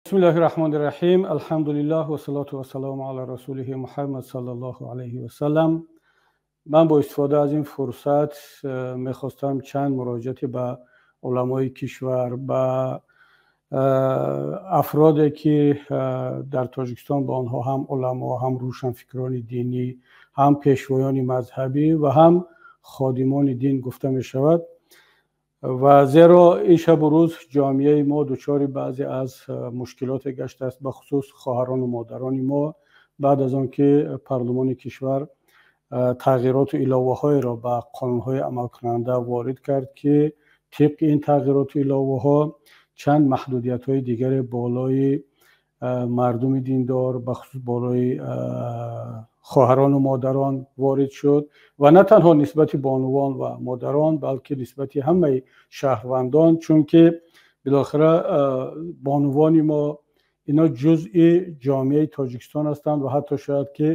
Бисмиллоҳи раҳмони раҳим. Алҳамдулиллоҳ вассалоту вассалому ала расулиҳи Муҳаммад саллаллоҳу алайҳи васалам. Ман бо истифода аз ин фурсат мехостам чанд муроҷиате ба уламои кишвар, ба афроде ки дар Тоҷикистон ба онҳо ҳам уламо, ҳам рӯшанфикрони динӣ, ҳам пешвоёни мазҳабӣ ва ҳам ходимони дин гуфта мешавад, ва зеро ин шабу рӯз ҷомеаи мо дучори баъзе аз мушкилоте гаштааст, бахусус хоҳарону модарони мо, баъд аз он ки парлумони кишвар тағйироту иловаҳоеро ба қонунҳои амалкунанда ворид кард, ки тибқи ин тағйироту иловаҳо чанд маҳдудиятҳои дигаре болои мардуми диндор, бахусус болои хоҳарону модарон ворид шуд, ва на танҳо нисбати бонувон ва модарон, балки нисбати ҳамаи шаҳрвандон, чунки билохира бонувони мо ино ҷузъи ҷомеаи Тоҷикистон ҳастанд ва ҳатто шояд ки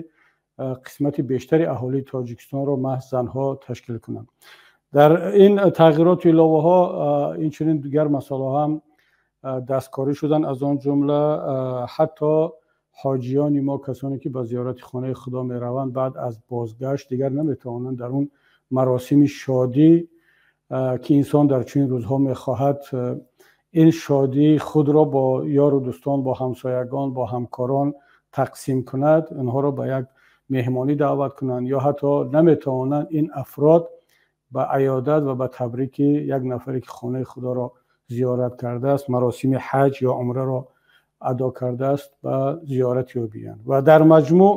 қисмати бештари аҳолии Тоҷикистонро маҳз занҳо ташкил кунанд. Дар ин тағйироту иловаҳо инчунин дигар масъалаҳо ҳам дасткорӣ шуданд, аз он ҷумла ҳатто ҳоҷиёни мо, касоне ки ба зиёрати хонаи Худо мераванд, баъд аз бозгашт дигар наметавонанд дар он маросими шодӣ, ки инсон дар чунин рӯзҳо мехоҳад ин шодии худро бо ёру дӯстон, бо ҳамсоягон, бо ҳамкорон тақсим кунад, онҳоро ба як меҳмонӣ даъват кунанд, ё ҳатто наметавонанд ин афрод ба аёдат ва ба табрики як нафаре ки хонаи Худоро зиёрат кардааст, маросими ҳаҷ ё умраро адо кардааст, ба зиёрати ӯ биёянд. Ва дар маҷмӯъ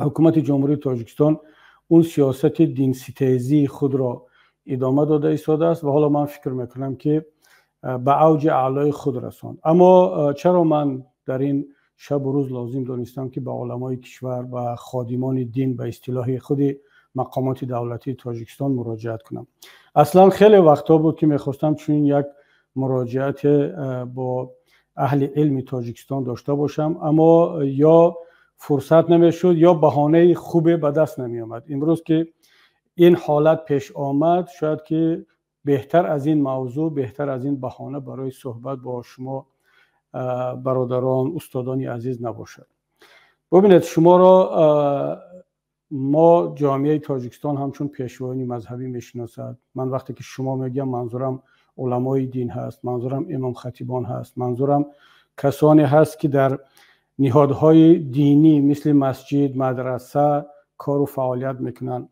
ҳукумати Ҷумҳурии Тоҷикистон он сиёсати динситезии худро идома дода истодааст ва ҳоло ман фикр мекунам, ки ба авҷи аълои худ расонд. Аммо чаро ман дар ин шабу рӯз лозим донистам, ки ба уламои кишвар, ба ходимони дин, ба истилоҳи худи мақомоти давлатии Тоҷикистон муроҷиат кунам? Аслан хеле вақтҳо буд, ки мехостам чунин як муроҷиате бо аҳли илми Тоҷикистон дошта бошам, аммо ё фурсат намешуд, ё баҳонаи хубе ба даст намеомад. Имрӯз ки ин ҳолат пеш омад, шояд ки беҳтар аз ин мавзӯъ, беҳтар аз ин баҳона барои суҳбат бо шумо, бародарон, устодони азиз, набошад. Бубинед, шуморо мо ҷомеаи Тоҷикистон ҳамчун пешвоёни мазҳабӣ мешиносад. Ман вақте ки шумо мегӯям, манзурам уламои дин ҳаст, манзурам имомхатибон ҳаст, манзурам касоне ҳаст, ки дар ниҳодҳои динӣ мисли масҷид, мадраса кору фаъолият мекунанд,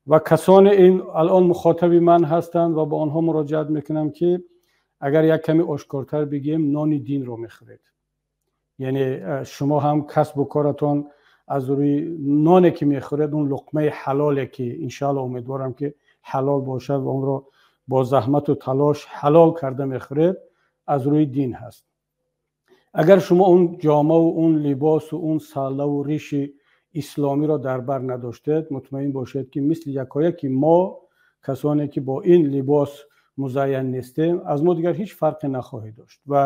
ва касоне ин алон мухотаби ман ҳастанд ва ба онҳо муроҷиат мекунам, ки агар як каме ошкортар бигӯем, нони динро мехӯред. Яъне шумо ҳам касбу коратон аз рӯи ноне ки мехӯред, он луқмаи ҳалоле ки иншоалло умедворам, ки ҳалол бошад ва онро бо заҳмату талош ҳалол карда мехӯред, аз рӯи дин ҳаст. Агар шумо он ҷомаву он либосу он саллаву риши исломиро дар бар надоштед, мутмаин бошед, ки мисли якояки мо, касоне ки бо ин либос музайян нестем, аз мо дигар ҳеҷ фарқе нахоҳед дошт. Ва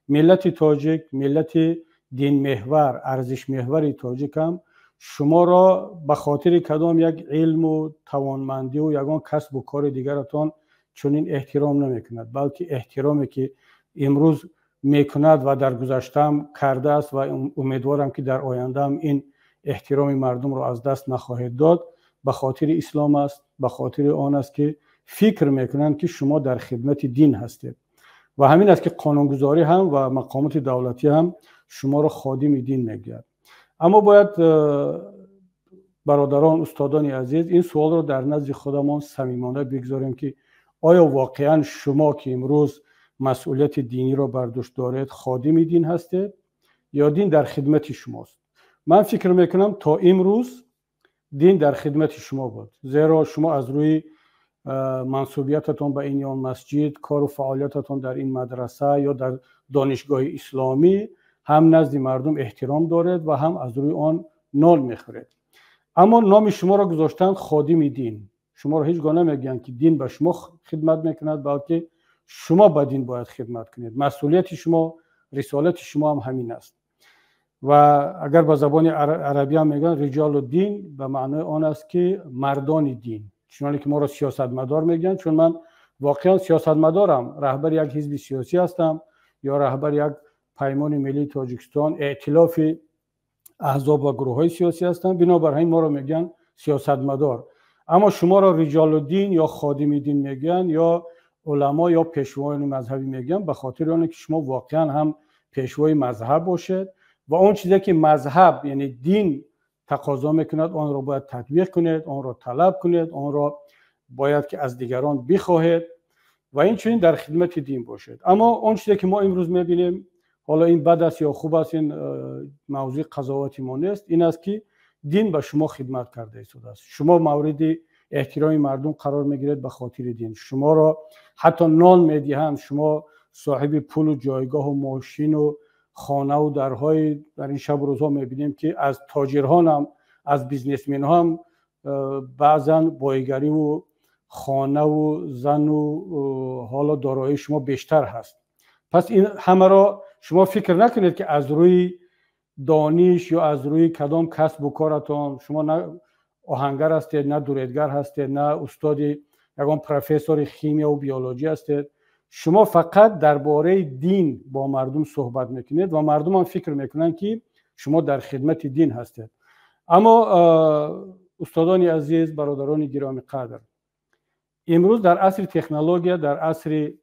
миллати тоҷик, миллати динмеҳвар, арзишмеҳвари тоҷик ҳам шуморо ба хотири кадом як илму тавонмандиву ягон касбу кори дигаратон чунин эҳтиром намекунад, балки эҳтироме ки имрӯз мекунад ва дар гузаштаам кардааст, ва умедворам, ки дар ояндаам ин эҳтироми мардумро аз даст нахоҳед дод, ба хотири ислом аст, ба хотири он аст, ки фикр мекунанд, ки шумо дар хидмати дин ҳастед. Ва ҳамин аст, ки қонунгузорӣ ҳам ва мақомоти давлатӣ ҳам шуморо ходими дин мегӯяд. Аммо бояд, бародарон, устодони азиз, ин суолро дар назди худамон самимона бигзорем, ки оё воқеан шумо, ки имрӯз масъулияти диниро бар дӯш доред, ходими дин ҳастед ё дин дар хидмати шумост? Ман фикр мекунам, то имрӯз дин дар хидмати шумо буд, зеро шумо аз рӯи мансубиятатон ба ин ё масҷид, кору фаъолиятатон дар ин мадраса ё дар донишгоҳи исломӣ ҳам назди мардум эҳтиром доред ва ҳам аз рӯи он нон мехӯред. Аммо номи шуморо гузоштанд ходими дин. Шуморо ҳеҷ гоҳ намегӯянд, ки дин ба шумо хидмат мекунад, балки шумо ба дин бояд хидмат кунед. Масъулияти шумо, рисолати шумо ҳам ҳамин аст. Ва агар ба забони арабӣ ҳам мегӯянд, риҷолу дин ба маънои он аст, ки мардони дин, чуноне ки моро сиёсатмадор мегӯянд, чун ман воқеан сиёсатмадорам, раҳбари як ҳизби сиёсӣ ҳастам ё раҳбари як Паймони миллии Тоҷикистон эътилофи аҳзоб ва гурӯҳҳои сиёсӣ ҳастанд, бинобар ҳамин моро мегӯянд сиёсатмадор. Аммо шуморо риҷолуддин ё ходими дин мегӯянд, ё уламо ё пешвоёни мазҳабӣ мегӯянд, ба хотири оне ки шумо воқеан ҳам пешвои мазҳаб бошед ва он чизе ки мазҳаб, яъне дин тақозо мекунад, онро бояд татбиқ кунед, онро талаб кунед, онро бояд ки аз дигарон бихоҳед ва инчунин дар хидмати дин бошед. Аммо он чизе ки мо имрӯз мебинем, ҳоло ин бад аст ё хуб аст, ин мавзӯи қазовати мо нест, ин аст ки дин ба шумо хидмат карда истодааст. Шумо мавриди эҳтироми мардум қарор мегиред ба хотири дин. Шуморо ҳатто нон медиҳанд, шумо соҳиби пулу ҷойгоҳу мошину хонаву дарҳои дар ин шабу рӯзҳо мебинем ки аз тоҷирҳон ҳам, аз бизнесменҳо ҳам баъзан боигариву хонаву зану ҳоло дороии шумо бештар ҳаст. Пас ин ҳамаро шумо фикр накунед ки аз рӯи дониш ё аз рӯи кадом касбу коратон шумо на оҳангар ҳастед, на дуредгар ҳастед, на устоди ягон профессори химияву биологӣ ҳастед. Шумо фақат дар бораи дин бо мардум суҳбат мекунед ва мардумам фикр мекунанд ки шумо дар хидмати дин ҳастед. Аммо устодони азиз, бародарони гиромиқадр, имрӯз дар асри технология, дар асри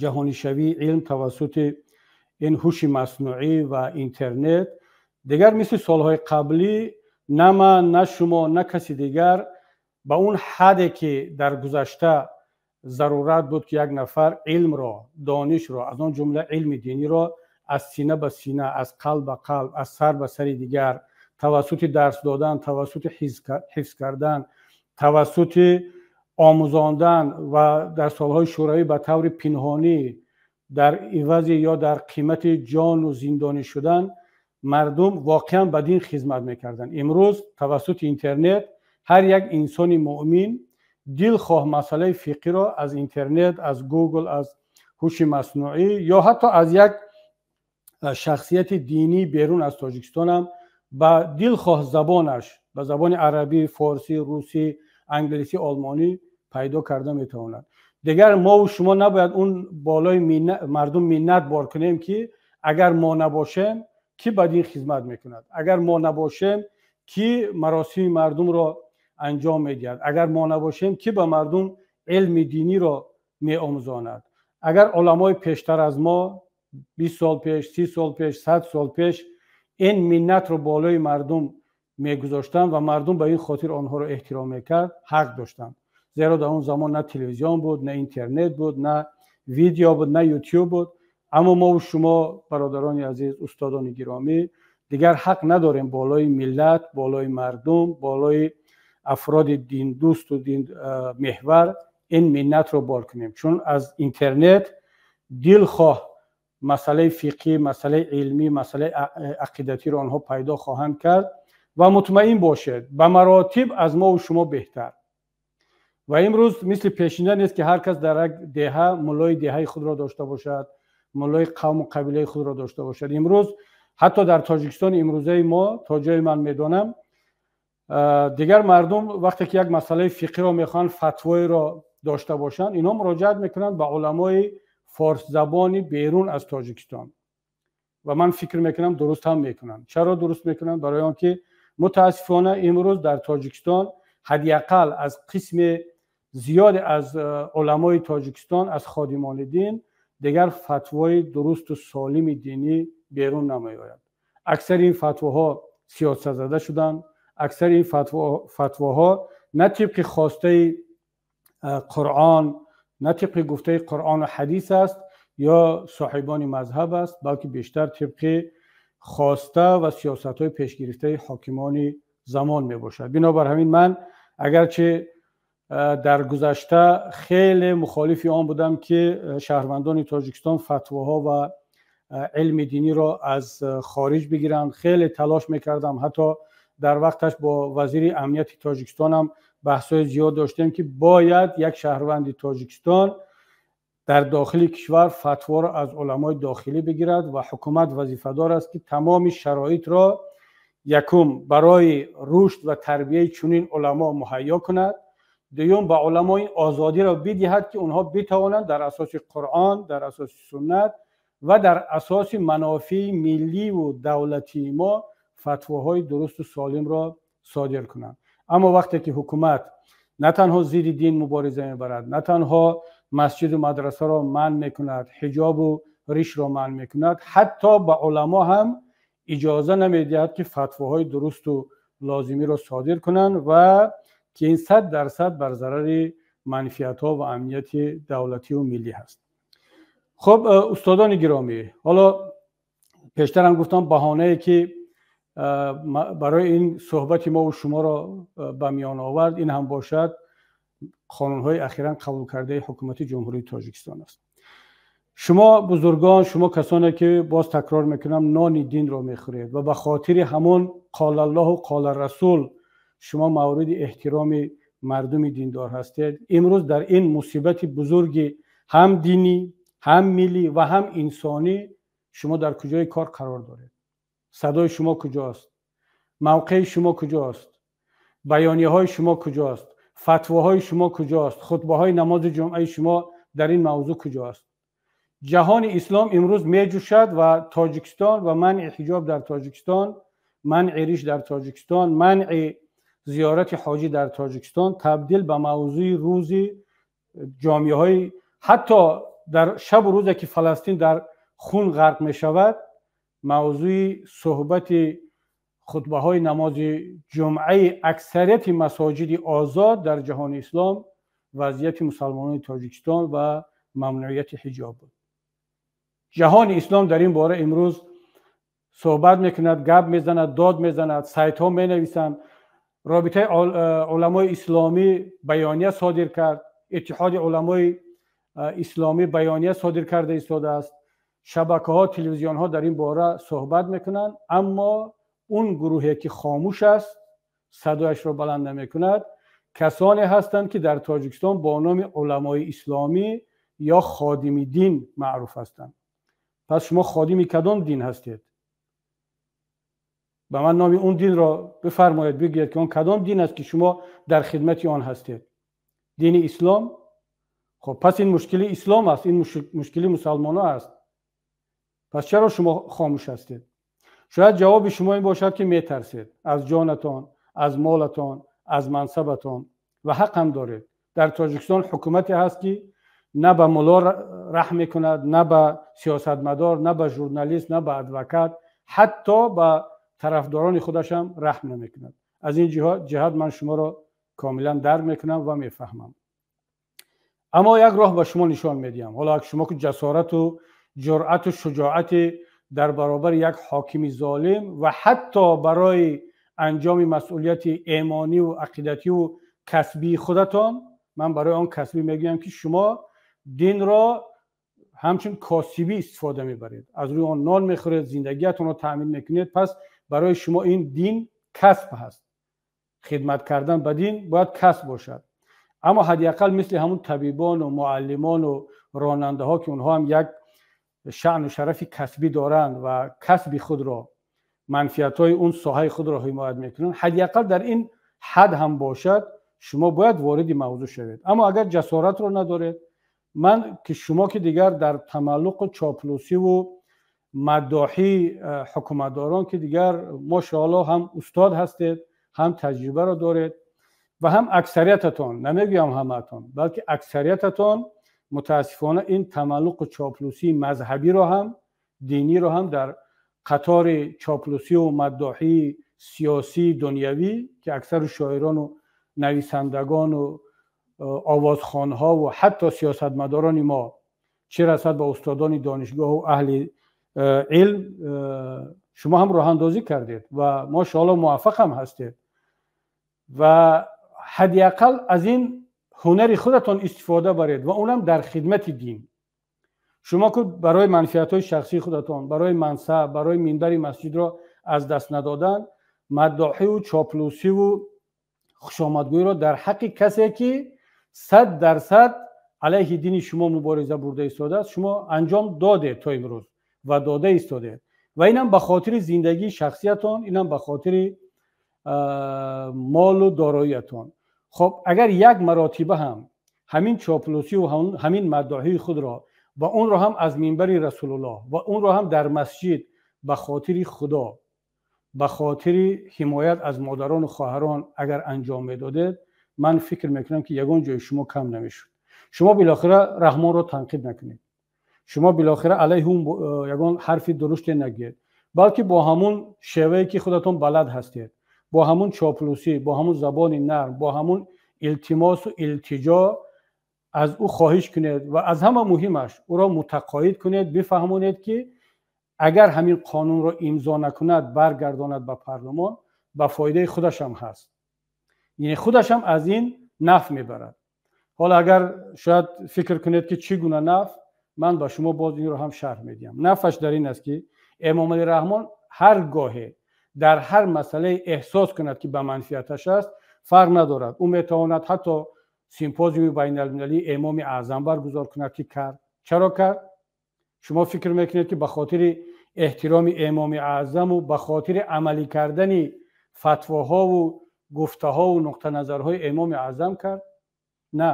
ҷаҳонишавии илм тавассути ин ҳуши маснуӣ ва интернет, дигар мисли солҳои қаблӣ на ман, на шумо, на каси дигар ба он ҳадде ки дар гузашта зарурат буд ки як нафар илмро, донишро, аз он ҷумла илми диниро аз сина ба сина, аз қалб ба қалб, аз сар ба сари дигар тавассути дарс додан, тавассути ҳифз кардан, тавассути омӯзондан ва дар солҳои шӯравӣ ба таври пинҳонӣ дар ивази ё дар қимати ҷону зиндонӣ шудан мардум воқеан ба дин хизмат мекарданд. Имрӯз тавассути интернет ҳар як инсони муъмин дилхоҳ масъалаи фиқҳиро аз интернет, аз Гугл, аз ҳуши маснуӣ ё ҳатто аз як шахсияти динӣ берун аз Тоҷикистонам ба дилхоҳ забонаш, ба забони арабӣ, форсӣ, русӣ, англисӣ, олмонӣ пайдо карда метавонад. Дигар мову шумо набояд он болои мардум миннат бор кунем ки агар мо набошем, кӣ ба дин хизмат мекунад, агар мо набошем, кӣ маросими мардумро анҷом медиҳад, агар мо набошем, кӣ ба мардум илми диниро меомӯзонад. Агар уламои пештар аз мо 20 сол пеш, 30 сол пеш, 100 сол пеш ин миннатро болои мардум мегузоштанд ва мардум ба ин хотир онҳоро эҳтиром мекард, ҳақ доштанд. Зеро дар он замон на телевизион буд, на интернет буд, на видео буд, на ютуб буд. Аммо мову шумо, бародарони азиз, устодони гиромӣ, дигар ҳақ надорем болои миллат, болои мардум, болои афроди диндӯсту динмеҳвар ин миннатро бор кунем, чун аз интернет дилхоҳ масъалаи фиқҳӣ, масъалаи илмӣ, масъалаи ақидатиро онҳо пайдо хоҳанд кард ва мутмаин бошед, ба маротиб аз мову шумо беҳтар. Ва имрӯз мисли пешина нест ки ҳар кас дар як деҳа муллои деҳаи худро дошта бошад, муллои қавму қабилаи худро дошта бошад. Имрӯз ҳатто дар Тоҷикистони имрӯзаи мо, то ҷое ман медонам, дигар мардум вақте ки як масъалаи фиқҳиро мехоҳанд фатвоеро дошта бошанд, инҳо муроҷиат мекунанд ба уламои форсзабони берун аз Тоҷикистон. Ва ман фикр мекунам дуруст ҳам мекунанд. Чаро дуруст мекунанд? Барои он ки мутаассифона имрӯз дар Тоҷикистон ҳадди ақал аз қисми зиёде аз уламои Тоҷикистон, аз ходимони дин дигар фатвои дурусту солими динӣ берун намеояд. Аксари ин фатвоҳо сиёсатзада шуданд, аксари ин фатвоҳо на тибқи хостаи Қуръон, на тибқи гуфтаи Қуръону ҳадис аст ё соҳибони мазҳаб аст, балки бештар тибқи хоста ва сиёсатҳои пешгирифтаи ҳокимони замон мебошад. Бинобар ҳамин ман агарчи дар гузашта хеле мухолифи он будам ки шаҳрвандони Тоҷикистон фатвоҳо ва илми диниро аз хориҷ бигиранд, хеле талош мекардам, ҳатто дар вақташ бо вазири амнияти Тоҷикистонам баҳсҳои зиёд доштем ки бояд як шаҳрванди Тоҷикистон дар дохили кишвар фатворо аз уламои дохилӣ бигирад ва ҳукумат вазифадор аст ки тамоми шароитро якум барои рушд ва тарбияи чунин уламо муҳайё кунад, дуюм ба уламо ин озодиро бидиҳад ки онҳо битавонанд дар асоси Қуръон, дар асоси суннат ва дар асоси манофеи милливу давлатии мо фатвоҳои дурусту солимро содир кунанд. Аммо вақте ки ҳукумат на танҳо зидди дин мубориза мебарад, на танҳо масҷиду мадрасаро манъ мекунад, ҳиҷобу ришро манъ мекунад, ҳатто ба уламо ҳам иҷоза намедиҳад, ки фатвоҳои дурусту лозимиро содир кунанд ва ки ин 100% бар зарари манфиатҳо ва амнияти давлативу миллӣ ҳаст. Хуб, устодони гиромӣ, ҳоло пештарам гуфтам, баҳонае ки барои ин суҳбати мову шуморо ба миён овард, ин ҳам бошад қонунҳои ахиран қабулкардаи ҳукумати Ҷумҳурии Тоҷикистон аст. Шумо бузургон, шумо касоне ки, боз такрор мекунам, нони динро мехӯред ва ба хотири ҳамон қолаллоҳу қола расул шумо мавриди эҳтироми мардуми диндор ҳастед, имрӯз дар ин мусибати бузурги ҳам динӣ, ҳам миллӣ ва ҳам инсонӣ шумо дар куҷои кор қарор доред? Садои шумо куҷост? Мавқеи шумо куҷост? Баёнияҳои шумо куҷост? Фатвоҳои шумо куҷост? Хутбаҳои намози ҷумъаи шумо дар ин мавзӯъ куҷост? Ҷаҳони ислом имрӯз меҷӯшад ва Тоҷикистон ва манъи ҳиҷоб дар Тоҷикистон, манъи риш дар Тоҷикистон, манъи зиёрати ҳоҷӣ дар Тоҷикистон табдил ба мавзӯи рӯзи ҷомеаҳои, ҳатто дар шабу рӯзе ки Фаластин дар хун ғарқ мешавад, мавзӯи суҳбати хутбаҳои намози ҷумъаи аксарияти масоҷиди озод дар ҷаҳони ислом вазъияти мусалмонони Тоҷикистон ва мамнуияти ҳиҷоб буд. Ҷаҳони ислом дар ин бора имрӯз суҳбат мекунад, гап мезанад, дод мезанад, сайтҳо менависанд. Робитаи уламои исломӣ баёния содир кард, Иттиҳоди уламои исломӣ баёния содир карда истодааст, шабакаҳо, телевизионҳо дар ин бора суҳбат мекунанд, аммо он гурӯҳе ки хомӯш аст, садояшро баланд намекунад, касоне ҳастанд, ки дар Тоҷикистон бо номи уламои исломӣ ё ходими дин маъруф ҳастанд. Пас шумо ходими кадом дин ҳастед? Ба ман номи он динро бифармоед, бигӯед, ки он кадом дин аст, ки шумо дар хидмати он ҳастед. Дини ислом? Хуб, пас ин мушкили ислом аст, ин мушкили мусалмонҳо аст. Пас чаро шумо хомӯш ҳастед? Шояд ҷавоби шумо ин бошад, ки метарсед аз ҷонатон, аз молатон, аз мансабатон, ва ҳақ ҳам доред. Дар Тоҷикистон ҳукумате ҳаст, ки на ба мулло раҳм мекунад, на ба сиёсатмадор, на ба журналист, на ба адвокат, ҳатто ба тарафдорони худаш ҳам раҳм намекунад. Аз ин ҷиҳат ман шуморо комилан дарк мекунам ва мефаҳмам. Аммо як роҳ ба шумо нишон медиҳам. Ҳоло агар шумо ки ҷасорату ҷуръату шуҷоати дар баробари як ҳокими золим ва ҳатто барои анҷоми масъулияти эмониву ақидативу касбии худатон, ман барои он касбӣ мегӯям, ки шумо динро ҳамчун косибӣ истифода мебаред, аз рӯи он нон мехӯред, зиндагиятонро таъмин мекунед, пас барои шумо ин дин касб ҳаст. Хидмат кардан ба дин бояд касб бошад. Аммо ҳадди ақал мисли ҳамун табибону муаллимону ронандаҳо, ки онҳо ҳам як шаъну шарафи касбӣ доранд ва касби худро, манфиатҳои он соҳаи худро ҳимоят мекунанд, ҳадди ақал дар ин ҳад ҳам бошад, шумо бояд вориди мавзӯъ шавед. Аммо агар ҷасоратро надоред, ман ки шумо ки дигар дар тамаллуқу чоплусиву маддоҳии ҳукуматдорон ки дигар мошоалло ҳам устод ҳастед, ҳам таҷрибаро доред ва ҳам аксариятатон, намегӯям ҳамаатон, балки аксариятатон мутаассифона ин тамаллуқу чоплусии мазҳабиро ҳам, диниро ҳам дар қатори чоплусиву маддоҳии сиёсии дунявӣ, ки аксару шоирону нависандагону овозхонҳову ҳатто сиёсатмадорони мо, чӣ расад ба устодони донишгоҳу аҳли илм, шумо ҳам роҳандозӣ кардед ва мошоалло муваффақ ҳам ҳастед ва ҳадди ақал аз ин ҳунари худатон истифода баред ва онам дар хидмати дин. Шумо ки барои манфиатҳои шахсии худатон, барои мансаб, барои минбари масҷидро аз даст надодан, маддоҳиву чоплусиву хушомадгӯиро дар ҳаққи касе, ки 100% алайҳи дини шумо мубориза бурда истодааст, шумо анҷом додед то имрӯз ва дода истодед. Ва инам ба хотири зиндагии шахсиятон, инам ба хотири молу дороиятон. Хоб, агар як маротиба ҳам ҳамин чоплусиву ҳамин маддоҳии худро ва онро ҳам аз минбари Расулуллоҳ ва онро ҳам дар масҷид ба хотири Худо, ба хотири ҳимоят аз модарону хоҳарон агар анҷом медодед, ман фикр мекунам, ки ягон ҷои шумо кам намешуд. Шумо билохира Раҳмонро танқид накунед, шумо билохира алайҳи ӯ ягон ҳарфи дуруште нагӯед, балки бо ҳамун шевае, ки худатон балад ҳастед, бо ҳамун чоплусӣ, бо ҳамун забони нарм, бо ҳамун илтимосу илтиҷо аз ӯ хоҳиш кунед ва аз ҳама муҳимаш ӯро мутақоид кунед, бифаҳмонед, ки агар ҳамин қонунро имзо накунад, баргардонад ба парлумон, ба фоидаи худашам ҳаст, яъне худашам аз ин нафъ мебарад. Ҳоло агар шояд фикр кунед, ки чӣ гуна нафъ, ман ба шумо боз инро ҳам шарҳ медиҳам. Нафъаш дар ин аст, ки Эмомалӣ Раҳмон ҳар гоҳе дар ҳар масъалае эҳсос кунад, ки ба манфиаташ аст, фарқ надорад, ӯ метавонад ҳатто симпозиуми байналмилалии Эмоми Аъзам баргузор кунад, ки кард. Чаро кард? Шумо фикр мекунед, ки ба хотири эҳтироми Эмоми Аъзаму ба хотири амалӣ кардани фатвоҳову гуфтаҳову нуқтаназарҳои Эмоми Аъзам кард? На,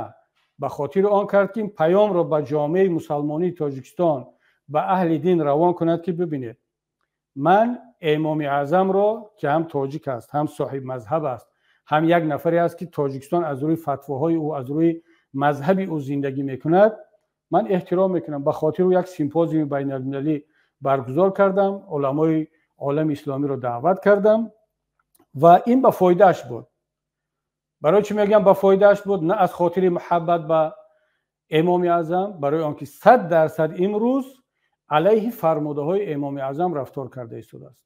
ба хотири он кард, ки паёмро ба ҷомеаи мусалмонии Тоҷикистон, ба аҳли дин равон кунад, ки бибинед, ман Эмоми Аъзамро, ки ҳам тоҷик аст, ҳам соҳиб мазҳаб аст, ҳам як нафаре аст, ки Тоҷикистон аз рӯи фатвоҳои ӯ, аз рӯи мазҳаби ӯ зиндагӣ мекунад, ман эҳтиром мекунам, ба хотири ӯ як симпозиуми байналмилалӣ баргузор кардам, уламои олами исломиро даъват кардам ва ин ба фоидааш буд. Барои чӣ мегӯям ба фоидааш буд? На аз хотири муҳаббат ба Эмоми Аъзам, барои он ки 100% имрӯз алайҳи фармудаҳои Эмоми Аъзам рафтор карда истодааст.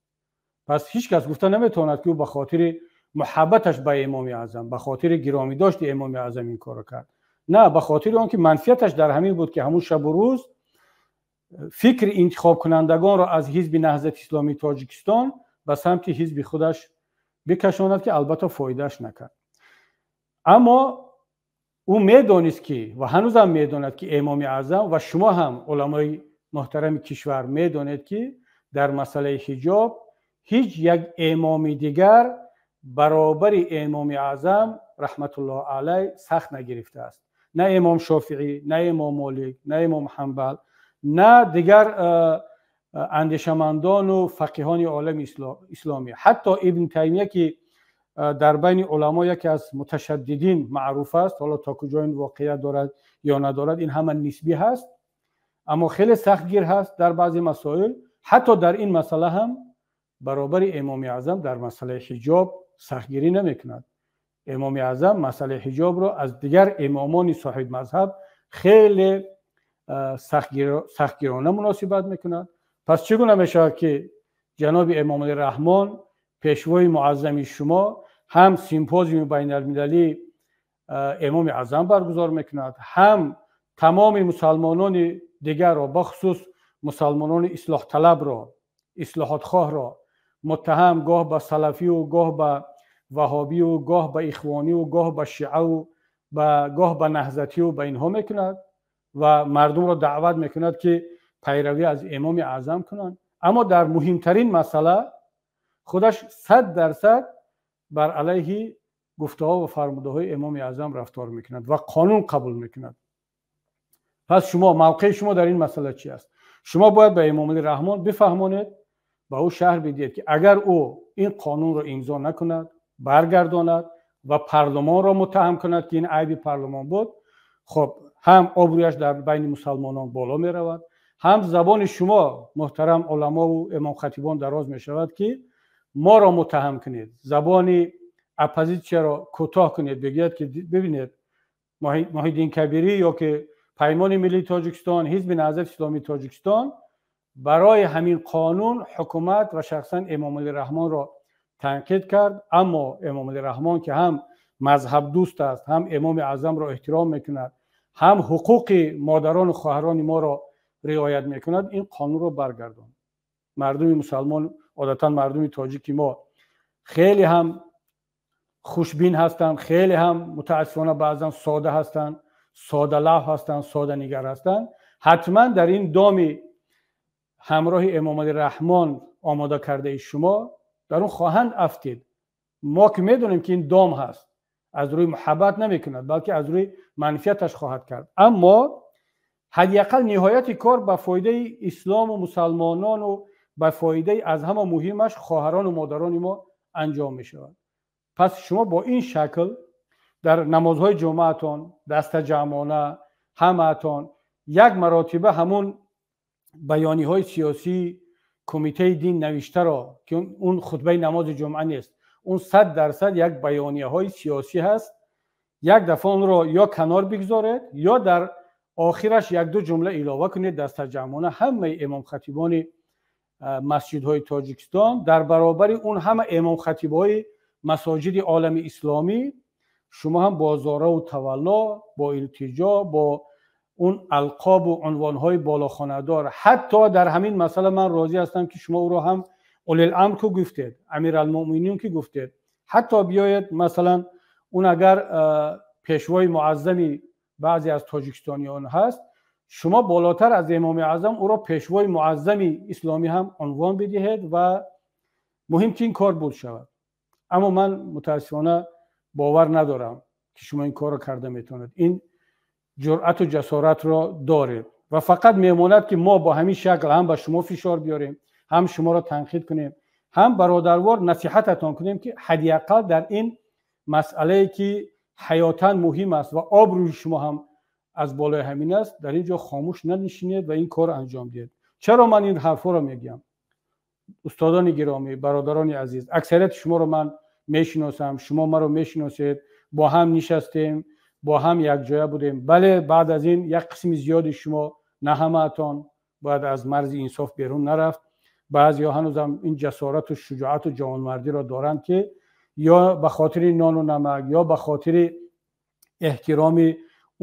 Пас ҳеҷ кас гуфта наметавонад, ки ӯ ба хотири муҳаббаташ ба Эмоми Аъзам, ба хотири гиромӣ дошти Эмоми Аъзам ин корро кард. На, ба хотири он ки манфиаташ дар ҳамин буд, ки ҳамун шабу рӯз фикри интихобкунандагонро аз Ҳизби Наҳзати Исломии Тоҷикистон ба самти ҳизби худаш бикашонад, ки албатта фоидааш накард. Аммо ӯ медонист, ки ва ҳанӯзам медонад, ки Эмоми Аъзам ва шумо ҳам, уламои муҳтарами кишвар, медонед, ки дар масъалаи ҳиҷоб ҳеҷ як эмоми дигар баробари Эмоми Аъзам раҳматуллоҳ алай сахт нагирифтааст. На Имом Шофиӣ, на Имом Молик, на Имом Ҳанбал, на дигар андешамандону фақиҳони олами исломӣ. Ҳатто Ибн Таймия, ки дар байни уламо яке аз муташаддидин маъруф аст, ҳоло то куҷо ин воқеият дорад ё надорад, ин ҳама нисбӣ ҳаст, аммо хеле сахтгир ҳаст дар баъзе масоил, ҳатто дар ин масъала ҳам баробари Эмоми Аъзам дар масъалаи ҳиҷоб сахтгирӣ намекунад. Эмоми Аъзам масъалаи ҳиҷобро аз дигар имомони соҳибмазҳаб хеле сахтгирона муносибат мекунад. Пас чӣ гуна мешавад, ки ҷаноби Эмомалӣ Раҳмон, пешвои муаззами шумо, ҳам симпозиуми байналмилалии Эмоми Аъзам баргузор мекунад, ҳам тамоми мусалмонони дигарро, бахусус мусалмонони ислоҳталабро, ислоҳотхоҳро муттаҳам гоҳ ба салафию, гоҳ ба ваҳобию, гоҳ ба ихвонию, гоҳ ба шиаву, гоҳ ба наҳзатию, ба инҳо мекунад ва мардумро даъват мекунад, ки пайравӣ аз Эмоми Аъзам кунанд, аммо дар муҳимтарин масъала худаш 100% бар алайҳи гуфтаҳо ва фармудаҳои Эмоми Аъзам рафтор мекунад ва қонун қабул мекунад? Пас шумо, мавқеи шумо дар ин масъала чи аст? Шумо бояд ба Эмомалӣ Раҳмон бифаҳмонед, ба ӯ шарҳ бидиҳед, ки агар ӯ ин қонунро имзо накунад, баргардонад ва парлумонро муттаҳам кунад, ки ин айби парлумон буд, хоб, ҳам обрӯяш дар байни мусалмонон боло меравад, ҳам забони шумо, муҳтарам уламову имомхатибон, дароз мешавад, ки моро муттаҳам кунед, забони оппозитсияро кӯтоҳ кунед, бигӯяд, ки бибинед, Муҳиддин Кабирӣ ё ки Паймони Миллии Тоҷикистон, Ҳизби Наҳзати Исломии Тоҷикистон барои ҳамин қонун ҳукумат ва шахсан Эмомалӣ Раҳмонро танқид кард, аммо Эмомалӣ Раҳмон, ки ҳам мазҳабдӯст аст, ҳам Эмоми Аъзамро эҳтиром мекунад, ҳам ҳуқуқи модарону хоҳарони моро риоят мекунад, ин қонунро баргардонд. Мардуми мусалмон, одатан мардуми тоҷики мо хеле ҳам хушбин ҳастанд, хеле ҳам мутаассифона баъзан сода ҳастанд, содалавҳ ҳастанд, соданигар ҳастанд. Ҳатман дар ин доми ҳамроҳи Эмомалӣ Раҳмон омода кардаи шумо дар он хоҳанд афтид. Мо ки медонем, ки ин дом ҳаст, аз рӯи муҳаббат намекунад, балки аз рӯи манфиаташ хоҳад кард, аммо Ҳадди ақал ниҳояти кор ба фоидаи ислому мусалмонону ба фоидаи аз ҳама муҳимаш хоҳарону модарони мо анҷом мешавад. Пас шумо бо ин шакл дар намозҳои ҷумъаатон дастаҷамъона ҳамаатон як маротиба ҳамун баёниҳои сиёсии кумитаи дин навиштаро, ки он хутбаи намози ҷумъа нест, он 100% як баёнияҳои сиёсӣ ҳаст, як дафъа онро ё канор бигзоред, ё дар охираш як-ду ҷумла илова кунед дастаҷамъона ҳамаи имомхатибони масҷидҳои Тоҷикистон дар баробари он ҳама имомхатибҳои масоҷиди олами исломӣ, шумо ҳам бо зораву тавалло, бо илтиҷо, бо он алқобу унвонҳои болохонадор. Ҳатто дар ҳамин масъала ман розӣ ҳастам, ки шумо ӯро ҳам улил-амр ку гуфтед, амиралмуъминин ки гуфтед, ҳатто биёед масалан он агар пешвои муаззами баъзе аз тоҷикистониён ҳаст, шумо болотар аз имоми аъзам ӯро пешвои муаззами исломӣ ҳам унвон бидиҳед ва муҳим ки ин кор буд шавад. Аммо ман мутаассифона бовар надорам, ки шумо ин корро карда метавонед, ин ҷуръату ҷасоратро доред ва фақат мемонад, ки мо бо ҳамин шакл ҳам ба шумо фишор биёрем, ҳам шуморо танқид кунем, ҳам бародарвор насиҳататон кунем, ки ҳадди ақал дар ин масъалае, ки ҳаётан муҳим аст ва обрӯи шумо ҳам аз болои ҳамин аст, дар ин ҷо хомӯш нанишинед ва ин корро анҷом диҳед. Чаро ман ин ҳарфҳоро мегӯям? Устодони гиромӣ, бародарони азиз, аксарияти шуморо ман мешиносам, шумо маро мешиносед, бо ҳам нишастем, бо ҳам якҷоя будем. Бале, баъд аз ин як қисми зиёди шумо, на ҳамаатон, бояд аз марзи инсоф берун нарафт, баъзеҳо ҳанӯзам ин ҷасорату шуҷоату ҷавонмардиро доранд, ки ё ба хотири нону намак, ё ба хотири эҳтироми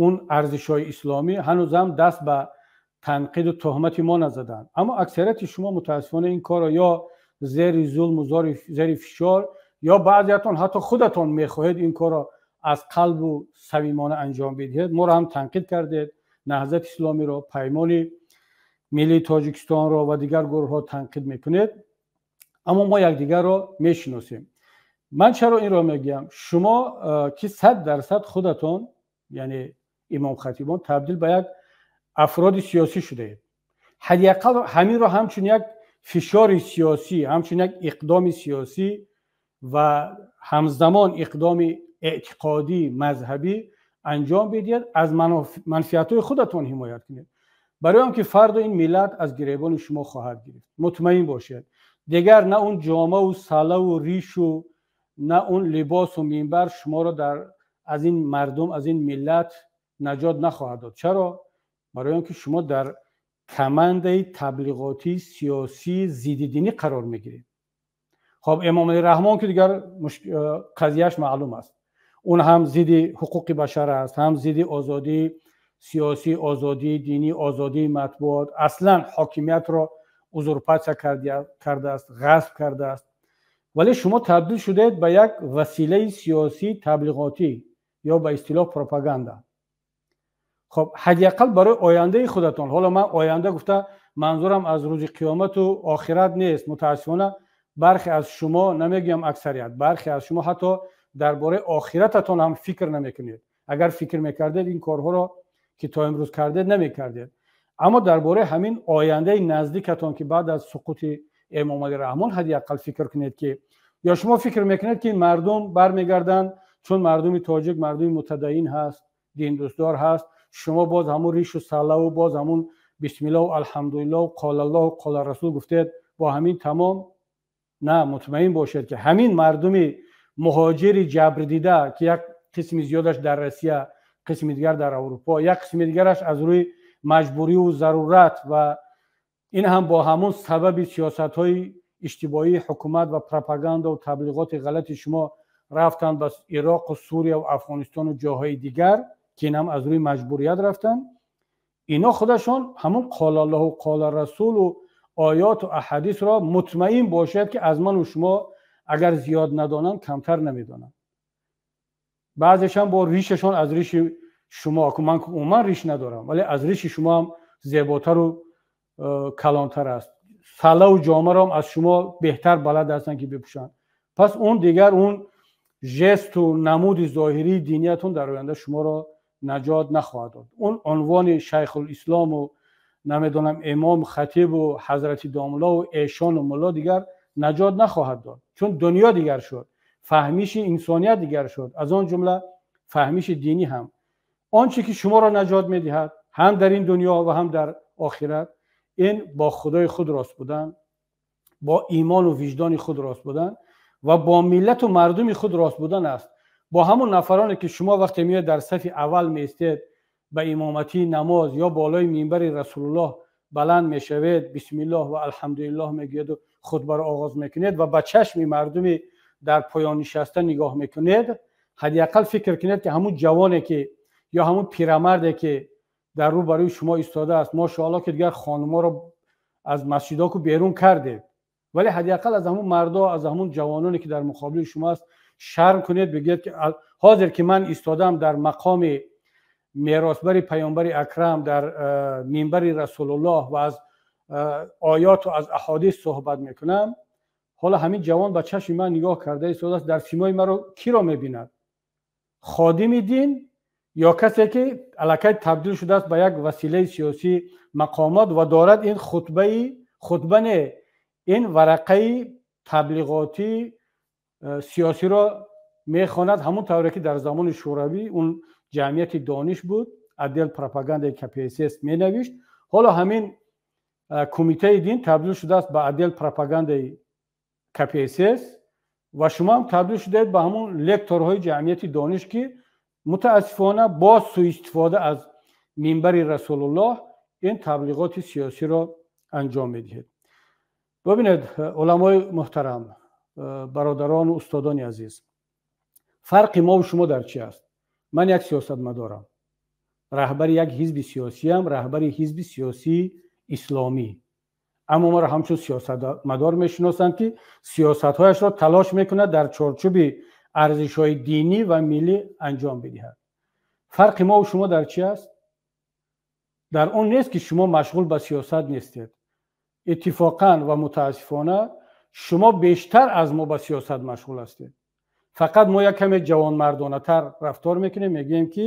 он арзишҳои исломӣ ҳанӯзам даст ба танқиду туҳмати мо назаданд. Аммо аксарияти шумо мутаассифона ин корро ё зери зулму зери фишор, ё баъзеятон ҳатто худатон мехоҳед ин корро аз қалбу самимона анҷом бидиҳед. Моро ҳам танқид кардед, Наҳзати исломиро, Паймони миллии Тоҷикистонро ва дигар гурӯҳҳо танқид мекунед, аммо мо якдигарро мешиносем. Ман чаро инро мегӯям? Шумо ки 100% худатон, яъне имомхатибон, табдил ба як афроди сиёсӣ шудаед, ҳадди ақал ҳаминро ҳамчун як фишори сиёсӣ, ҳамчун як иқдоми сиёсӣ ва ҳамзамон иқдоми эътиқодӣ мазҳабӣ анҷом бидиҳед, аз манфиатҳои худатон ҳимоят кунед, барои он ки фардо ин миллат аз гиребони шумо хоҳад гирифт. Мутмаин бошед, дигар на он ҷомаву салаву ришу, на он либосу минбар шуморо аз ин мардум, аз ин миллат наҷот нахоҳад дод. Чаро? Барои он ки шумо дар камандаи таблиғотии сиёсии зиддидинӣ қарор мегиред. Хоб, Эмомалӣ Раҳмон ки дигар қазияш маълум аст, он ҳам зидди ҳуқуқи башар аст, ҳам зидди озодии сиёсӣ, озодии динӣ, озодии матбуот, аслан ҳокимиятро узурпатсия кардааст, ғасб кардааст. Вале шумо табдил шудаед ба як василаи сиёсии таблиғотӣ ё ба истилоҳ пропаганда. Хоб, ҳадди ақал барои ояндаи худатон, ҳоло ман оянда гуфта манзурам аз рӯзи қиёмату охират нест. Мутаассифона бархе аз шумо, намегӯям аксарият, бархе аз шумо ҳатто дар бораи охирататон ҳам фикр намекунед. Агар фикр мекардед, ин корҳоро ки то имрӯз кардед намекардед. Аммо дар бораи ҳамин ояндаи наздикатон, ки баъд аз суқути Эмомалӣ Раҳмон, ҳадди ақал фикр кунед, ки ё шумо фикр мекунед, ки мардум бармегарданд, чун мардуми тоҷик мардуми мутадайин ҳаст, диндӯстдор ҳаст, шумо боз ҳамун ришу салаву боз ҳамун бисмиллоҳу алҳамдулиллоҳу қолаллоҳу қола расул гуфтед, бо ҳамин тамом? На, мутмаин бошед, ки ҳамин мардуми муҳоҷири ҷабрдида, ки як қисми зиёдаш дар Россия, қисми дигар дар Аврупо, як қисми дигараш аз рӯи маҷбуриву зарурат ва ин ҳам бо ҳамун сабаби сиёсатҳои иштибоҳии ҳукумат ва пропагандаву таблиғоти ғалати шумо рафтанд ба Ироқу Сурия ва Афғонистону ҷоҳои дигар, ки ин ҳам аз рӯи маҷбурият рафтанд, ино худашон ҳамун қолаллоҳу қола расулу оёту аҳадисро, мутмаин бошед, ки аз ману шумо агар зиёд надонанд, камтар намедонанд. Баъзешам бо ришашон аз риши шумо, ман умуман риш надорам, вале аз риши шумо ҳам зеботару калонтар аст, салаву ҷомаро аз шумо беҳтар балад ҳастанд, ки бипӯшанд. Пас он дигар он жесту намуди зоҳирии диниятон дар оянда шуморо наҷот нахоҳад дод. Он унвони шайхулислому намедонам имом хатибу ҳазрати домлову эшону мулло дигар наҷот нахоҳад дод, чун дунё дигар шуд, фаҳмиши инсоният дигар шуд, аз он ҷумла фаҳмиши динӣ ҳам. Он чӣ ки шуморо наҷот медиҳад ҳам дар ин дунё ва ҳам дар охират, ин бо худои худ рост будан, бо имону виҷдони худ рост будан ва бо миллату мардуми худ рост будан аст. Бо ҳамон нафароне ки шумо вақте меоед дар сафи аввал меистед ба имоматии намоз ё болои минбари расулуллоҳ баланд мешавед, бисмиллоҳ ва алҳамдулиллоҳ мегӯеду хутбаро оғоз мекунед ва ба чашми мардуми дар поён нишаста нигоҳ мекунед, ҳадди ақал фикр кунед ки ҳамун ҷавоне ки ё ҳамун пирамарде ки дар рӯ барои шумо истодааст, мошоаллоҳ ки дигар хонуморо аз масҷидоку берун кардед, вале ҳадди ақал аз ҳамун мардо, аз ҳамун ҷавононе ки дар муқобили шумо аст шарм кунед, бигӯед ки ҳозир ки ман истодам дар мақоми меросбари паёмбари акрам, дар минбари расулуллоҳ ва аз оёту аз аҳодис суҳбат мекунам, ҳоло ҳамин ҷавон ба чашми ман нигоҳ карда истодааст, дар симои маро киро мебинад? Ходими дин ё касе ки аллакай табдил шудааст ба як василаи сиёсии мақомот ва дорад ин хутба не, ин варақаи таблиғотии сиёсиро мехонад, ҳамон тавре ки дар замони шӯравӣ он ҷамъияти дониш буд, отдел пропагандаи КПСС менавишт. Ҳоло ҳамин кумитаи дин табдил шудааст ба отдел пропагандаи КПСС ва шумо ҳам табдил шудаед ба ҳамон лекторҳои ҷамъияти дониш ки мутаассифона бо суистифода аз минбари расулуллоҳ ин таблиғоти сиёсиро анҷом медиҳед. Бибинед, уламои муҳтарам, бародарону устодони азиз, фарқи мову шумо дар чи аст? Ман як сиёсатмадорам, раҳбари як ҳизби сиёсиям, раҳбари ҳизби сиёсии исломӣ, аммо маро ҳамчун сиёсатмадор мешиносанд ки сиёсатҳояшро талош мекунад дар чорчӯби арзишҳои динӣ ва миллӣ анҷом бидиҳад. Фарқи мову шумо дар чи аст? Дар он нест ки шумо машғул ба сиёсат нестед. Иттифоқан ва мутаассифона шумо бештар аз мо ба сиёсат машғул ҳастед. Фақат мо як каме ҷавонмардонатар рафтор мекунем, мегӯем ки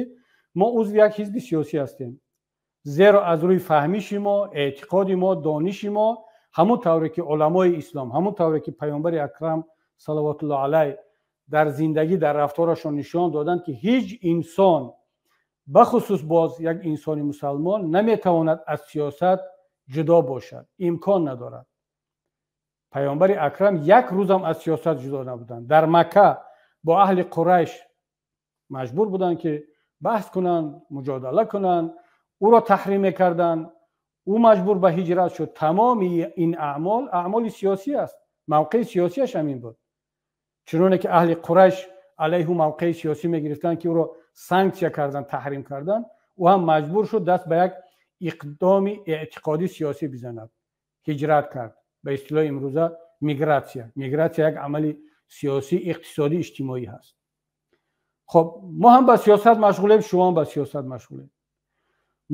мо узви як ҳизби сиёсӣ ҳастем, зеро аз рӯи фаҳмиши мо, эътиқоди мо, дониши мо, ҳамон тавре ки уламои ислом, ҳамон тавре ки паёмбари акрам салавотуллоҳ алайҳ дар зиндагӣ, дар рафторашон нишон доданд ки ҳеҷ инсон, бахусус боз як инсони мусалмон, наметавонад аз сиёсат ҷудо бошад, имкон надорад. Паёмбари акрам як рӯзам аз сиёсат ҷудо набуданд. Дар Макка бо аҳли Қурайш маҷбур буданд ки баҳс кунанд, муҷодала кунанд, ӯро таҳрим мекарданд, ӯ маҷбур ба ҳиҷрат шуд. Тамоми ин аъмол аъмоли сиёсӣ аст, мавқеи сиёсиаш ҳамин буд. Чуноне ки аҳли Қурайш алайҳу мавқеи сиёсӣ мегирифтанд ки ӯро санксия карданд, таҳрим карданд, ӯ ҳам маҷбур шуд даст ба як иқдоми эътиқодӣ сиёсӣ бизанад, ҳиҷрат кард. Ба истилоҳи имрӯза мигратсия. Мигратсия як амали сиёсӣ, иқтисодӣ, иҷтимоӣ ҳаст. Хоб, мо ҳам ба сиёсат машғулем, шумо ҳам ба сиёсат машғулем.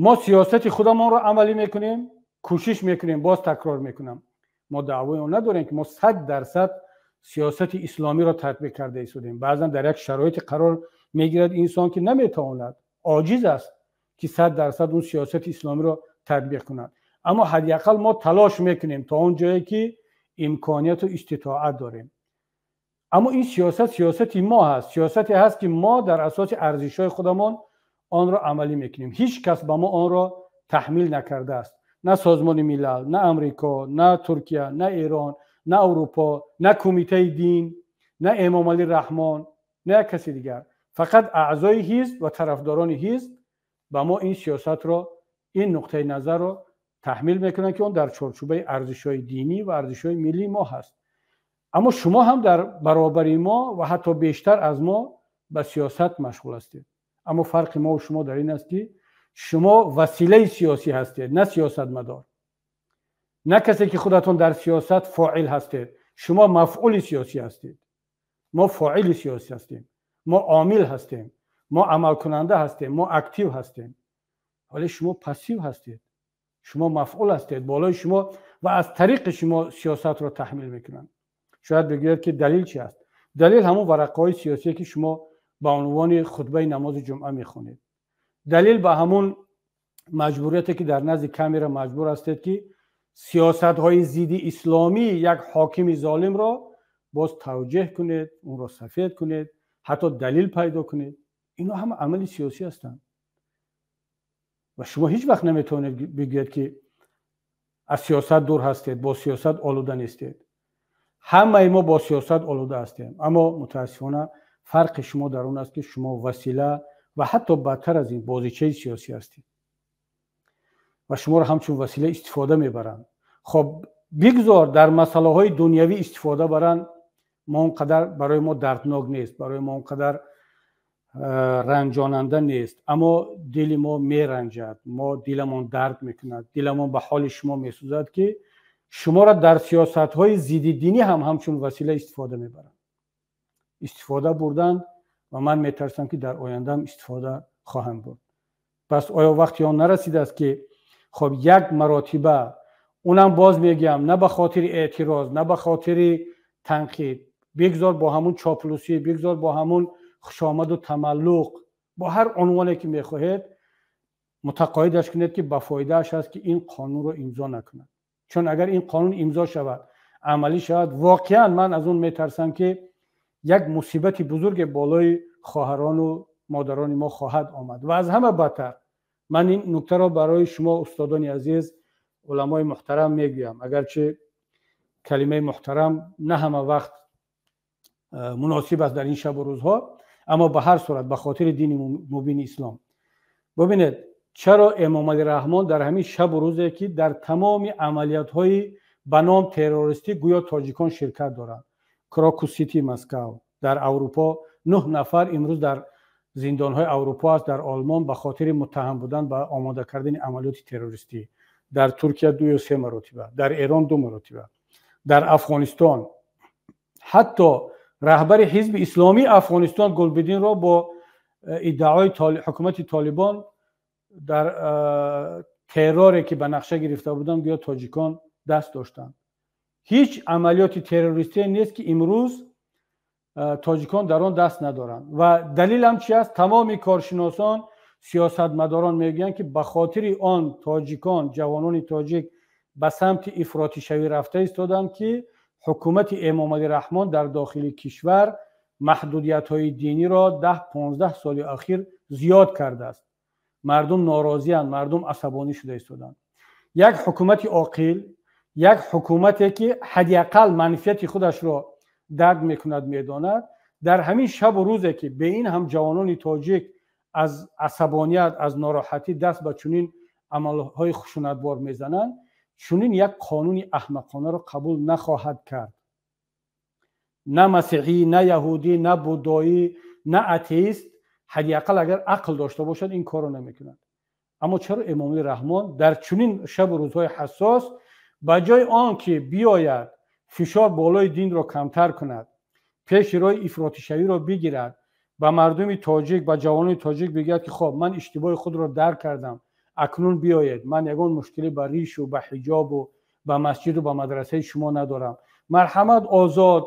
Мо сиёсати худамонро амалӣ мекунем, кӯшиш мекунем, боз такрор мекунам, мо даъвои он надорем ки мо 100% сиёсати исломиро татбиқ карда истодем. Баъзан дар як шароите қарор мегирад инсон ки наметавонад, оҷиз аст ки 100% он сиёсати исломиро татбиқ кунад. Аммо ҳадди ақал мо талош мекунем то он ҷое ки имконияту иститоат дорем. Аммо ин сиёсат сиёсати мо ҳаст, сиёсате ҳаст ки мо дар асоси арзишҳои худамон онро амалӣ мекунем. Ҳеҷ кас ба мо онро таҳмил накардааст. На Созмони Милал, на Амрико, на Туркия, на Эрон, на Аврупо, на Кумитаи дин, на Эмомалӣ Раҳмон, на як каси дигар. Фақат аъзои ҳизб ва тарафдорони ҳизб ба мо ин сиёсатро, ин нуқтаи назарро таҳмил мекунанд ки он дар чорчӯбаи арзишҳои динӣ ва арзишҳои миллии мо ҳаст. Аммо шумо ҳам дар баробари мо ва ҳатто бештар аз мо ба сиёсат машғул ҳастед. Аммо фарқи мо ва шумо дар ин аст ки шумо василаи сиёсӣ ҳастед, на сиёсатмадор, на касе ки худатон дар сиёсат фоил ҳастед. Шумо мафъули сиёсӣ ҳастед, мо фоили сиёсӣ ҳастем, мо омил ҳастем, мо амалкунанда ҳастем, мо актив ҳастем. Вале шумо пассив ҳастед, шумо мафъул ҳастед, болои шумо ва аз тариқи шумо сиёсатро таҳмил мекунанд. Шояд бигӯяд ки далил чи аст? Далил ҳамон варақаҳои сиёсие ки шумо ба унвони хутбаи намози ҷумъа мехонед. Далил ба ҳамун маҷбурияте ки дар назди камера маҷбур ҳастед, ки сиёсатҳои зидди исломии як ҳокими золимро боз тавҷеҳ кунед, онро сафед кунед, ҳатто далил пайдо кунед. Инҳо ҳама амали сиёсӣ ҳастанд ва шумо ҳеҷ вақт наметавонед бигӯед, ки аз сиёсат дур ҳастед, бо сиёсат олуда нестед. Ҳамаи мо бо сиёсат олуда ҳастем, аммо мутаассифона фарқи шумо дар он аст, ки шумо васила ва ҳатто бадтар аз ин бозичаи сиёсӣ ҳастед ва шуморо ҳамчун васила истифода мебаранд. Хоб, бигзор дар масъалаҳои дунявӣ истифода баранд, мо он қадар барои мо дарднок нест, барои мо он қадар ранҷонанда нест, аммо дили мо меранҷад, мо диламон дард мекунад, диламон ба ҳоли шумо месӯзад, ки шуморо дар сиёсатҳои зиддидинӣ ҳам ҳамчун васила истифода мебаранд, истифода бурданд ва ман метарсам, ки дар ояндаам истифода хоҳанд бурд. Пас оё вақти он нарасидааст, ки хоб як маротиба, унам боз мегӯям, на ба хотири эътироз, на ба хотири танқид, бигзор бо ҳамун чоплусӣ, бигзор бо ҳамун хушомаду тамаллуқ, бо ҳар унвоне ки мехоҳед, мутақоидаш кунед, ки ба фоидааш аст, ки ин қонунро имзо накунад. Чун агар ин қонун имзо шавад, амалӣ шавад, воқеан ман аз он метарсам, ки як мусибати бузурге болои хоҳарону модарони мо хоҳад омад. Ва аз ҳама бадтар, ман ин нуктаро барои шумо, устодони азиз, уламои муҳтарам мегӯям, агарчи калимаи муҳтарам на ҳама вақт муносиб аст дар ин шабу рӯзҳо, аммо ба ҳар сурат ба хотири дини мубини ислом. Бубинед, чаро Эмомалӣ Раҳмон дар ҳамин шабу рӯзе, ки дар тамоми амалиётҳои ба ном террористӣ гӯё тоҷикон ширкат доранд, Крокус Сити Москав, дар Аврупо 9 нафар имрӯз дар зиндонҳои Аврупо аст, дар Олмон ба хотири муттаҳам будан ба омода кардани амалиёти террористӣ, дар Туркия 2 ё 3 маротиба, дар Эрон 2 маротиба, дар Афғонистон ҳатто раҳбари ҳизби исломии Афғонистон Гулбидинро бо иддаои ҳукумати Толибон дар терроре, ки ба нақша гирифта буданд, гӯё тоҷикон даст доштанд. Ҳеҷ амалиёти террористие нест, ки имрӯз тоҷикон дар он даст надоранд. Ва далилам чи аст? Тамоми коршиносон, сиёсатмадорон мегӯянд, ки ба хотири он тоҷикон, ҷавонони тоҷик ба самти ифротишавӣ рафта истоданд, ки ҳукумати Эмомалӣ Раҳмон дар дохили кишвар маҳдудиятҳои диниро 10-15 соли ахир зиёд кардааст. Мардум норозиянд, мардум асабонӣ шуда истоданд. Як ҳукумати оқил, як ҳукумате, ки ҳадди ақал манфиати худашро дарк мекунад, медонад, дар ҳамин шабу рӯзе, ки бе ин ҳам ҷавонони тоҷик аз асабоният, аз нороҳатӣ даст ба чунин амалҳои хушунатбор мезананд, чунин як қонуни аҳмақонаро қабул нахоҳад кард. На масеҳӣ, на яҳудӣ, на будоӣ, на атеист ҳадди ақал агар ақл дошта бошад, ин корро намекунад. Аммо чаро Эмомалӣ Раҳмон дар чунин шабу рӯзҳои ҳассос, ба ҷои он ки биёяд фишор болои динро камтар кунад, пеши роҳи ифротишавиро бигирад, ба мардуми тоҷик, ба ҷавонони тоҷик бигӯяд, ки хоб, ман иштибоҳи худро дарк кардам, акнун биёед, ман ягон мушкилӣ ба ришу ба ҳиҷобу ба масҷиду ба мадрасаи шумо надорам, марҳамат, озод,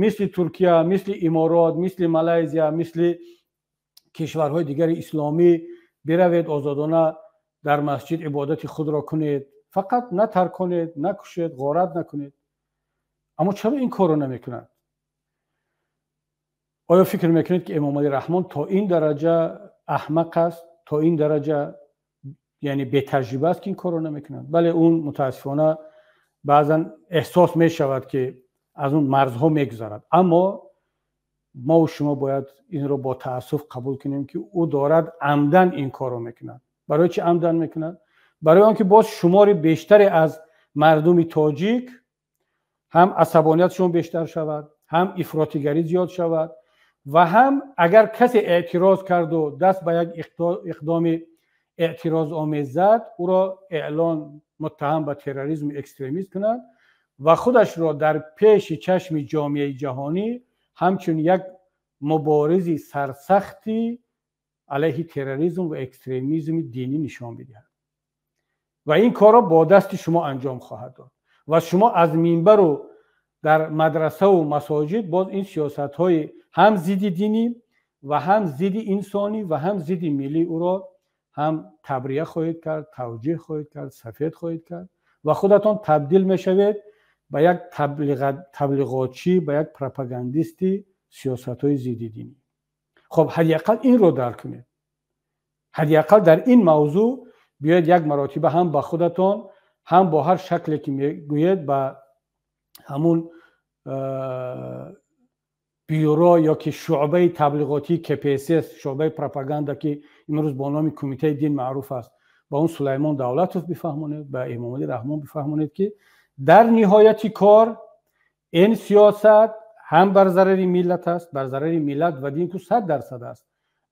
мисли Туркия, мисли Иморот, мисли Малайзия, мисли кишварҳои дигари исломӣ биравед, озодона дар масҷид ибодати худро кунед, фақат натарконед, накушед, ғорат накунед. Аммо чаро ин корро намекунад? Оё фикр мекунед, ки Эмомалӣ Раҳмон то ин дараҷа аҳмақ аст, то ин дараҷа, яъне, бетаҷриба аст, ки ин корро намекунад? Бале, он мутаассифона баъзан эҳсос мешавад, ки аз он марзҳо мегузарад, аммо мову шумо бояд инро бо таассуф қабул кунем, ки ӯ дорад амдан ин корро мекунад. Барои чӣ амдан мекунад? Барои он ки боз шумори бештаре аз мардуми тоҷик ҳам асабониятшон бештар шавад, ҳам ифротигарӣ зиёд шавад ва ҳам агар касе эътироз карду даст ба як иқдоми эътирозомез зад, ӯро эълон муттаҳам ба терроризму экстремизм кунад ва худашро дар пеши чашми ҷомеаи ҷаҳонӣ ҳамчун як муборизи сарсахти алайҳи терроризм ва экстремизми динӣ нишон бидиҳад. Ва ин корро бо дасти шумо анҷом хоҳад дод ва шумо аз минбару дар мадрасаву масоҷид боз ин сиёсатҳои ҳам зидди динӣ ва ҳам зидди инсонӣ ва ҳам зидди миллии ӯро Ҳам табрия хоҳед кард, тавҷеҳ хоҳед кард, сафед хоҳед кард ва худатон табдил мешавед ба як таблиғотчӣ, ба як пропагандисти сиёсатҳои зидди динӣ. Хоб, ҳадди ақал инро дарк кунед. Ҳадди ақал дар ин мавзӯъ биёед як маротиба ҳам ба худатон, ҳам бо ҳар шакле ки мегӯед, ба ҳамун бюро ё ки шуъбаи таблиғотии КПСС, шуъбаи пропаганда, ки имрӯз бо номи Кумитаи дин маъруф аст, ба он Сулаймон Давлатов бифаҳмонед, ба Эмомалӣ Раҳмон бифаҳмонед, ки дар ниҳояти кор ин сиёсат ҳам бар зарари миллат аст, бар зарари миллат ва дин ку 100% аст,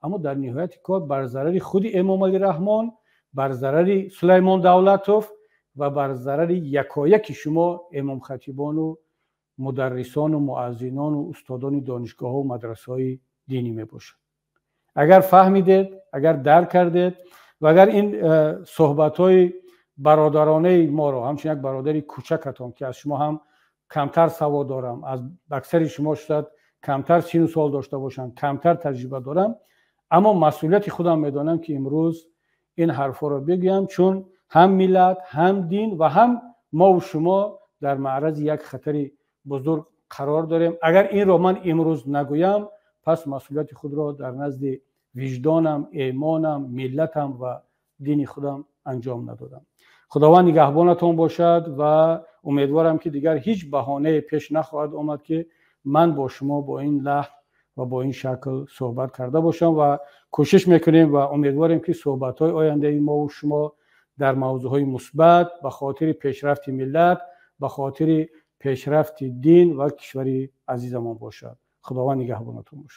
аммо дар ниҳояти кор бар зарари худи Эмомалӣ Раҳмон, бар зарари Сулаймон Давлатов ва бар зарари якояки шумо, имомхатибону мударрисону муаззинону устодони донишгоҳҳо мадрасаҳои динӣ мебошад. Агар фаҳмидед, агар дарк кардед ва агар ин суҳбатҳои бародаронаи моро ҳамчун як бародари кӯчакатон, ки аз шумо ҳам камтар савод дорам, аз аксари шумо шояд камтар сину сол дошта бошам, камтар таҷриба дорам, аммо масъулияти худам медонам, ки имрӯз ин ҳарфҳоро бигӯям, чун ҳам миллат, ҳам дин ва ҳам мову шумо дар маърази як хатари бузург қарор дорем. Агар инро ман имрӯз нагӯям, пас масъулияти худро дар назди виҷдонам, эмонам, миллатам ва дини худам анҷом надодам. Худованд нигаҳбонатон бошад ва умедворам, ки дигар ҳеҷ баҳонае пеш нахоҳад омад, ки ман бо шумо бо ин лаҳн ва бо ин шакл суҳбат карда бошам, ва кӯшиш мекунем ва умедворем, ки суҳбатҳои ояндаи мову шумо дар мавзӯъҳои мусбат, ба хотири пешрафти миллат, ба хотири пешрафти дин ва кишвари азизамон бошад. Худованд нигаҳбонатон бошад.